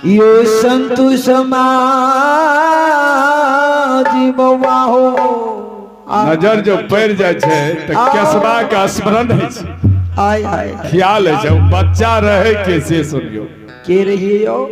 यो संतु समाज बौआ हो। नजर जो पड़ जाइ छै तऽ केसबा के स्मरण होइ छै। आय हाय। ख्याल होइ छै ओ बच्चा रहै के, से सुनियौ। के रहिए यौ?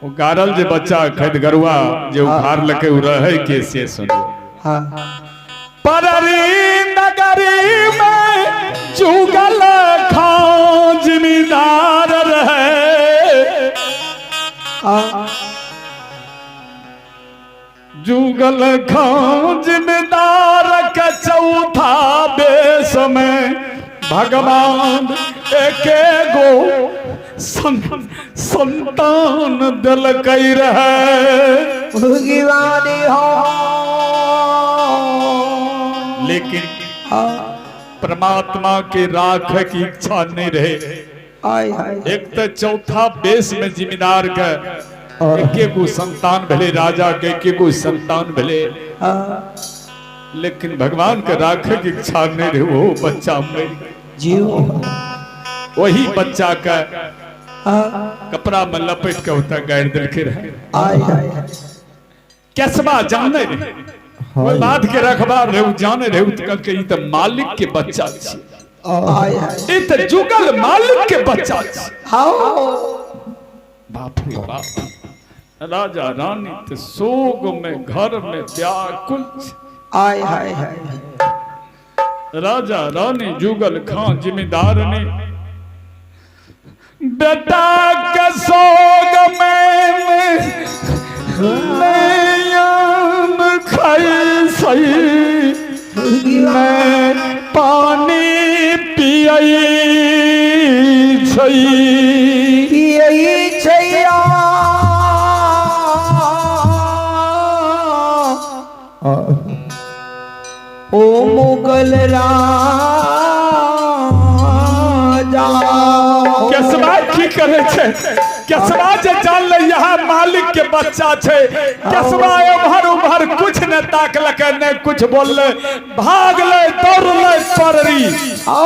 ओ गाड़ल जे बच्चा खदगरुआ जे उखाड़ लकै, ओ रहै के, से सुनियौ। पररी नगरी में जुगल खां जिमीदार रहे। जुगल खां जिम्मेदार के चौथा बेस में भगवान एके गो संतान दिलकै रहे। भगवानी हो। लेकिन परमात्मा के राख की इच्छा नहीं रहे। आय हाय। एक तो चौथा बेस में जिम्मेदार के एके गो संतान भेले, राजा के एके गो संतान भेले। लेकिन भगवान के राखे की इच्छा नहीं रहे, वो बच्चा मर गेल। जीव। वही बच्चा के कपड़ा में लपेट के ओतऽ गाड़ि देलकै रहे। आय हाय। केसबा जाने रहे, ओहि बात के रखबार रहे, उ जाने रहे। उ तऽ कहलकै, ई तऽ मालिक के बच्चा छी। आय हाय। ई तऽ जुगल मालिक के बच्चा छी। बाप रे बाप, राजा रानी तऽ शोक में घर में व्याकुल छै। आय हाय हाय। राजा रानी जुगल खां जिम्मेदार ने बेटा के शोक में नैयन खाई सही, मैं पानी पियई छई। पियई छैया। ओ मुगल राजा। केसबा की करे छै? केसबा जे जान ले यहाँ मालिक के बच्चा छै, केसबा एम्हर उम्हर कुछ ने ताकलकै, ने कुछ बोलले, भागले, दौड़ले पररी। आओ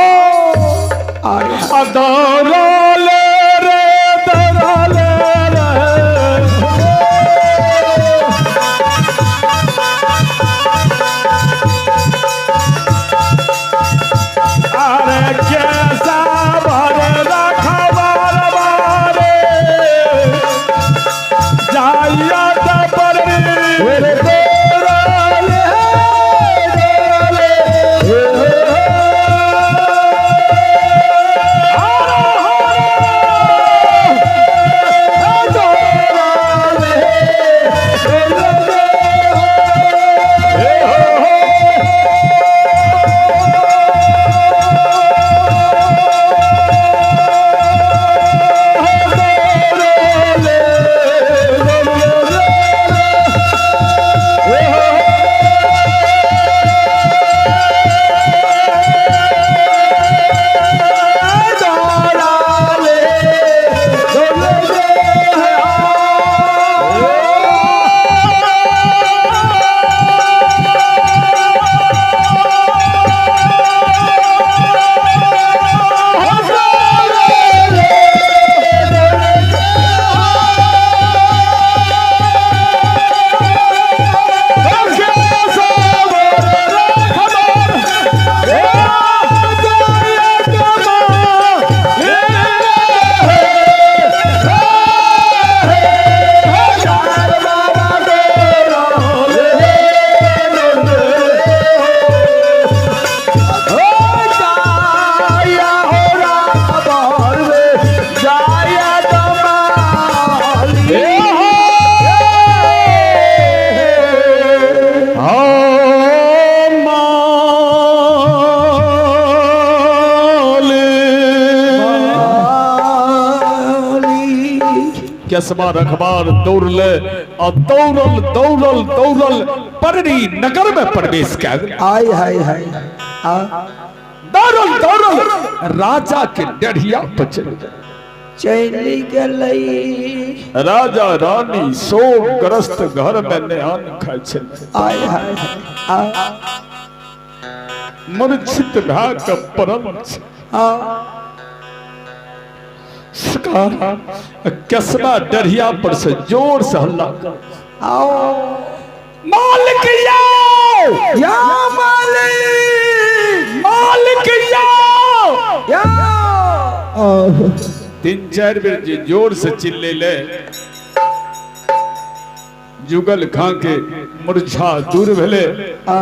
आय। आ दौड़ले रे, दौड़ले रे। अरे कैसा भर रखबार बारे जाइया त पररी। दौड़ले, दौड़ले। केसबा रखबार दौड़ले आ दौड़ल दौड़ल दौड़ल पररी नगर में प्रवेश कए गेल। आय हाय हाय। आ दौड़ल दौड़ल राजा के डढ़िया पर चलि गेल। चली गेलै। राजा रानी शोकग्रस्त घर में नेहान खाइ छल। आय हाय। आ मूर्छित भए कऽ पड़ल छै। सरकार। केसबा डरिया पर से जोर से हल्ला कर, आओ मालिक याओ, या मालिक, मालिक याओ। या 3-4 बेर जे जोर से चिल्ले, जुगल खां के मुरझा दूर भेले। आ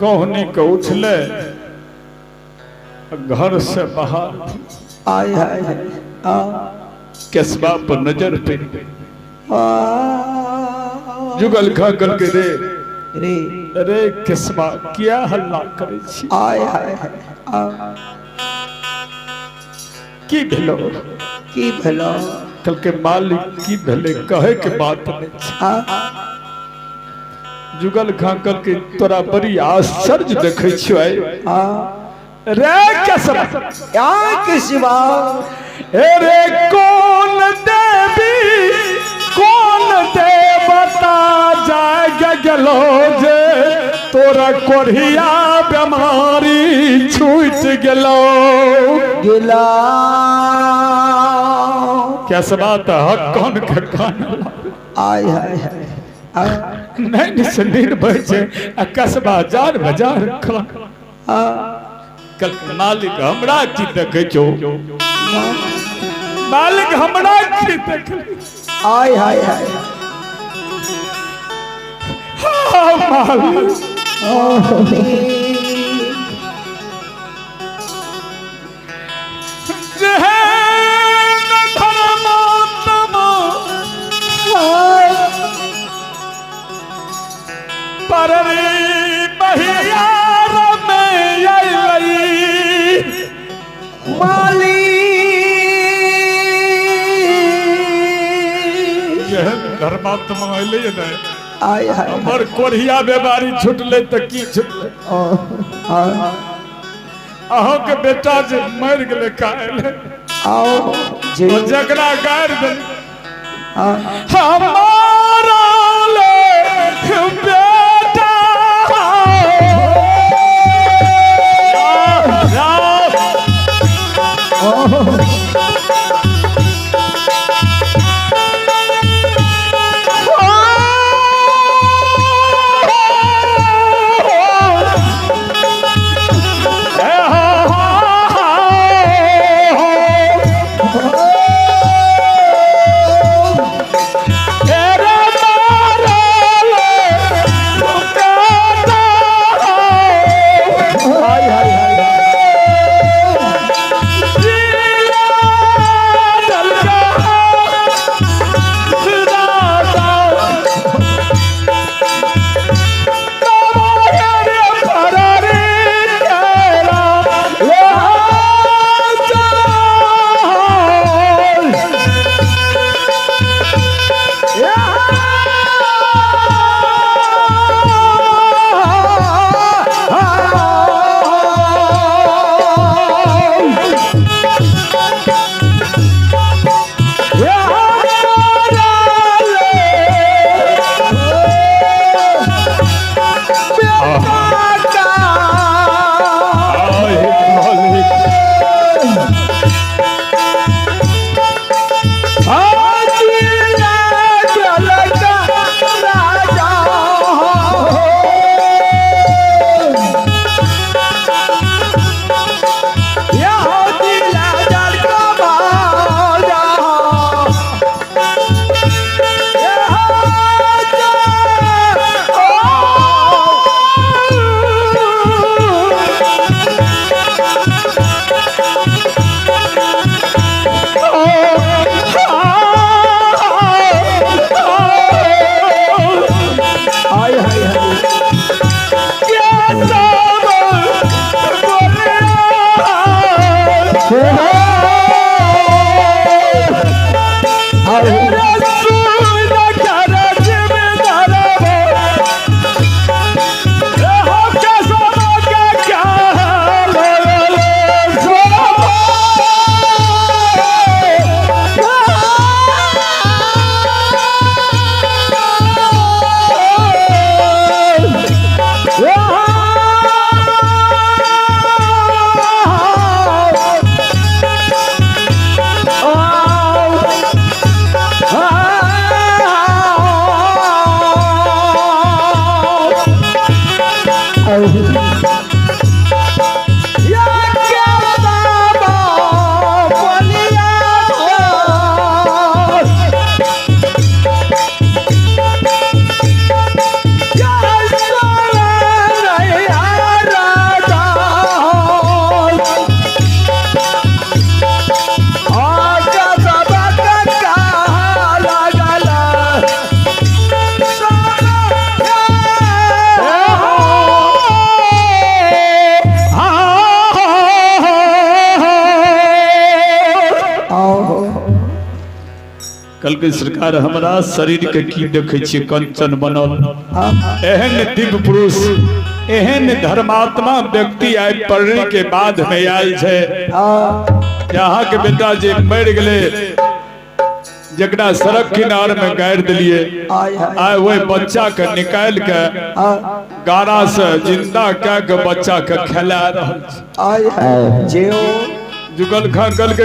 कहनी के उठले, घर से बाहर। आय हाय आ केसबा पर नजर पड़ गई। आ जुगल खां करके रे रे रे केसबा, किया हल्ला करे छी? आय हाय आ की भेलो? की भेलो? कल के मालिक, की भेले कहे के बात नहीं। आ जुगल खां करके तोरा बड़ी आश्चर्य देखे छियो। आ रे केसबा, या केसबा, रे कौन देवी कौन देवता जाग गेलो जे तोरा कोढ़िया बीमारी छूट गेलो? गेला। केसबा त हक कौन के कान। आय हाय हाय आ नहीं से नींद बहे छै आ कसबा जार बाजार खान। आ कल मालिक, हमरा की देखै छौ? मालिक, हमरा की देखै? आय हाय हाय। हाँ मालिक, जेहन धर्मात्मा पररी बहियार में अइलई। मालिक, जेहन धर्मात्मा अइलै ने, आय हाय। हमर कोढ़िया बीमारी छुटलै तऽ की छुटलै? आ अहाँके बेटा जे मरि गेलै काल्हि, आओ जे ओ जकरा गारि देल आ हमारा ले बेटा। राम, राम। हाय हाय हाय। हाय हाय हाय। कहलकै सरकार हमरा शरीर के की देखै छियै कंचन बनल, एहन दिव्य पुरुष, एहन धर्मात्मा व्यक्ति आइ पढ़ने के बाद में आयल छै। अहाँ के बेटा जे मरि गेलै, जकरा सड़क किनार में गाड़ि देलियै, आइ ओहि बच्चा के निकालि के गाड़ा से जिंदा कए के बच्चा के खेला रहल छै। जुगल खां कहलकै